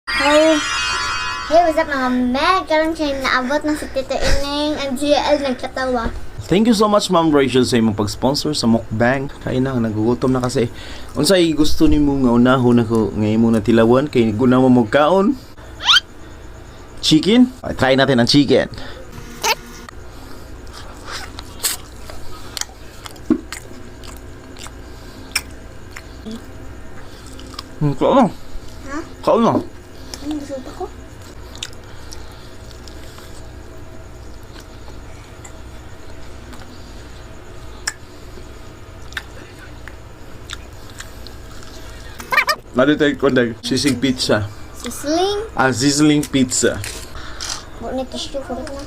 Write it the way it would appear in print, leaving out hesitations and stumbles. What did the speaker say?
Hey, hey, what's up, mga meg? Karon siya naabot na si Tito Ining ang GL nagkatawa. Thank you so much, Ma'am Rachel, sa imong pag-sponsor sa mukbang. Kaya na, nagugutom na kasi. Unsay gusto nimo nga unahon ako nga imong natilawan kay guna mo kaon? Chicken? Ay, try natin ang chicken. Kaon na. Ha? Kaon na. Ano gusto pa ko? Narito yung kondag. Sisig pizza. Sizzling. Ah, sizzling pizza. Bu ni tissue ko na.